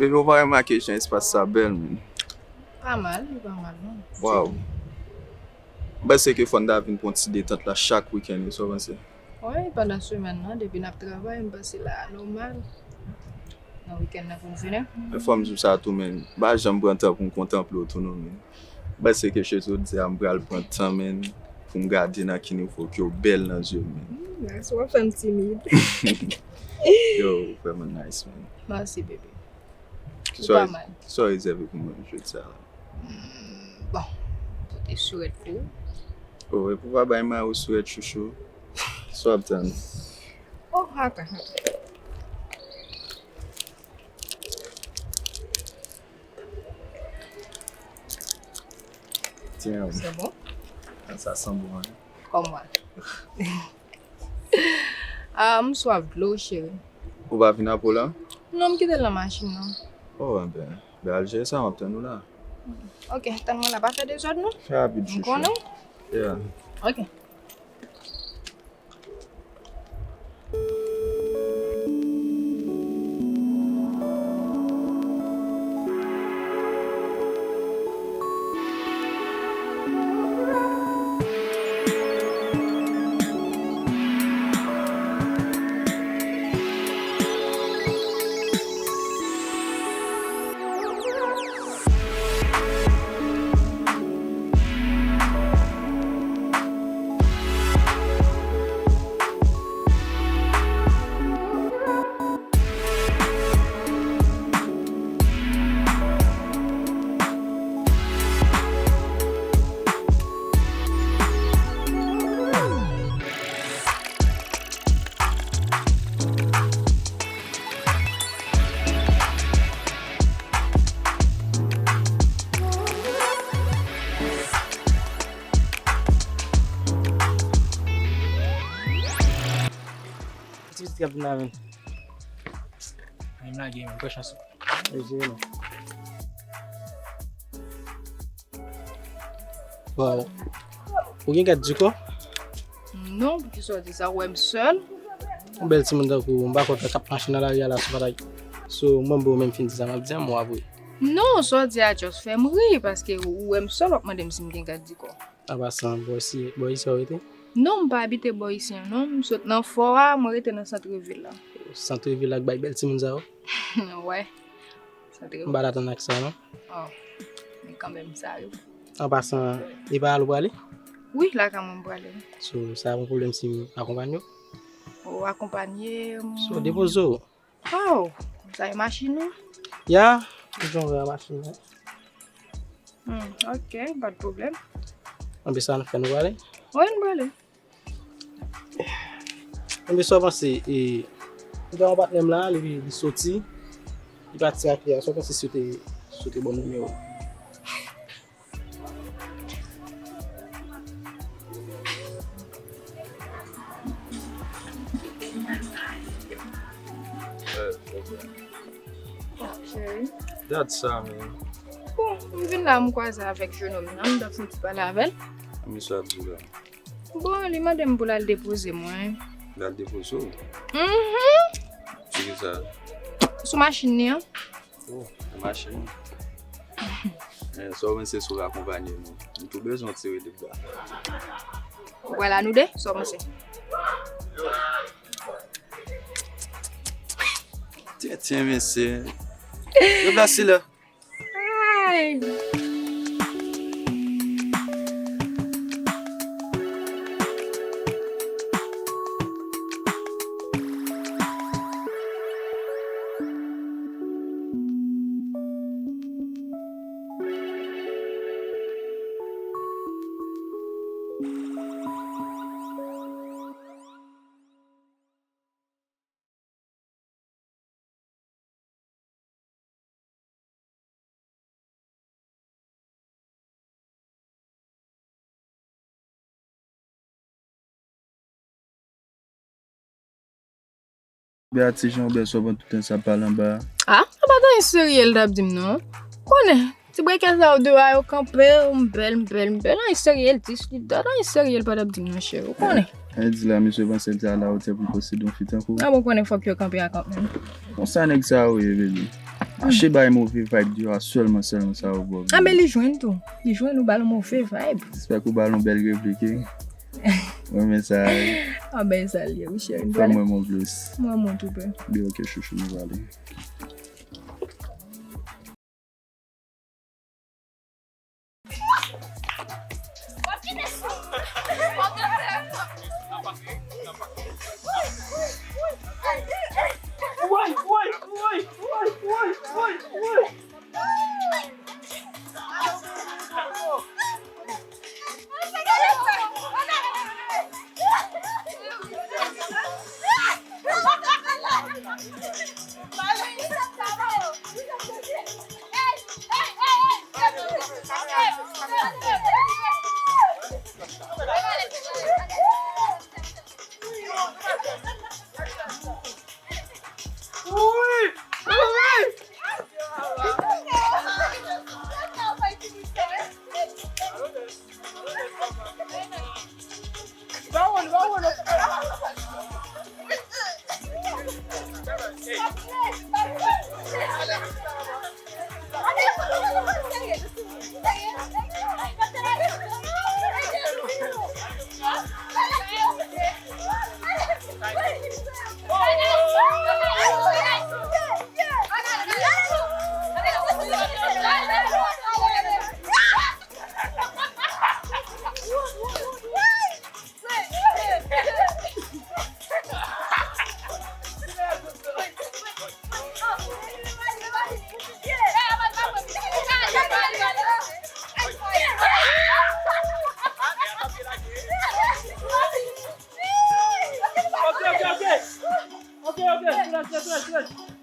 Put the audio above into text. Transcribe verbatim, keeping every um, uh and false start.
Epi ou pa remake jan espas sa bèl, menn? Pa mal, li pa mal, non. Waw. M panse ke fò n ta vin pran ti detant la chak wikenn, wi, sa w panse? Wi, pandan semèn nan, depi n ap travay, m panse la nòmal. Nan wikenn nan pou n vini. Men fò m di w sa tou, menn. M pa janm pran tan pou m kontanple w tou, non, menn. M panse ke jodi a, m pral pran tan, menn, pou m gade nan ki nivo ke w bèl nan zye m, menn. Hmm, mèsi, w ap fè m timid. Yo, ou vrèman nice, menn. Mèsi, bebe. Ou pa mal. Sa w rezève pou mwen jodi a la? Hmm, bon, pote sourèt pou ou. Oh, epi w pa bay Mayo sourèt, chouchou. Sa w ap tann? Oh, ok, ok. Tiens. C'est bon? Ah, sa sanble bon, hein? Comme moi. Ah, m swaf dlo, cheri. Ou pa vin apre w la? Non, m kite l nan machin nan. Oh, enben, ben al jere sa, m ap tann ou la. Ok, tann mwen la, pa fè dezòd non. Fè rapid, chouchou. M konnen w. Yeah. Ok. Ti pitit k ap vin la menm. Menm lage, menm pran chans ou. Mezanmi. Waw. Ou gen gad di kò? Non, poukisa w di sa? Ou wè m sèl? Yon bèl timoun tankou w, m pa kontan k ap mache nan lari a la sou patay. So, mwen, bon, menm fin di sa, m ap di yon mo apre. Non, sa w di a just fè m ri, paske ou wè m sèl, w ap mande m si m gen gad di kò. An pasan, bò isi, bò isi a w rete? Non, m pa abite bò isi an, non. M sot nan fò a, mwen rete nan sant vil la. Sant vil la k bay bèl timoun sa yo? Wè. M pa t atann ak sa, non. Oh, men kanmenm, sa yo. An pasan, e pa al ou prale? Wi, lakay mwen m prale. So, sa yon pwoblèm si m akonpanye w? Ou akonpanye m. So, depoze w. Oh, sa e machin ou? Ya, m janm wè machin nan. Hmm, ok, pa de pwoblèm. Anben sa nou fè nou prale? Wi, nou prale. Anben sa w panse, e, m gen yon patnè m la, li, li soti, li pati ak li a. Sa w panse si w te, si w te ban m nimewo? Ok. Dat sa, man. Bon, m vin la, m kwaze avèk jennonm nan, m t ap fè yon ti pale avè l. Misye ap di la. Bon, li mande m pou l al depoze mwen. L al depoze w? Mhm. Sou ki sa? Sou machin li an. Oh, nan machin. Eh, sa w panse si w akonpanye m? M tou bezwen w tire de bra. Ou pral a nou de? Sa w panse? Tenten, mesye. Deplase la. Ay! Bè a ti jan ou bè sòvan tout tan sa pale anba a. Ah, sa pa t anyen serye l t ap di m non. Konnen, ti brekèt sa yo deyò a yo kanpe, m bèl, m bèl, m bèl, anyen serye l, dis li dat, anyen serye l pa t ap di m non cheri, ou konnen. Anyen di la, misye panse l te alawotè pou l posede yon fi tankou w. Ah bon, konnen fòk yo kanpe ak ap menm. Konsa nèg sa yo ye, bebe. Mache bay move vibe deyò a sèlman, sèlman sa yo bò. Ah, men li jwenn tou. Li jwenn ou ba l move vibe. Jespè ke w ba l yon bèl replik, wi. Mwen renmen sa, wi. Ah, ben, sa l ye, wi, cheri. Fè mwen mon plus. Mwen, mwen tou, bè. Bi, ok, chouchou, nou prale. Ok, ok, ok. Ok, ok, silans, silans, silans, silans.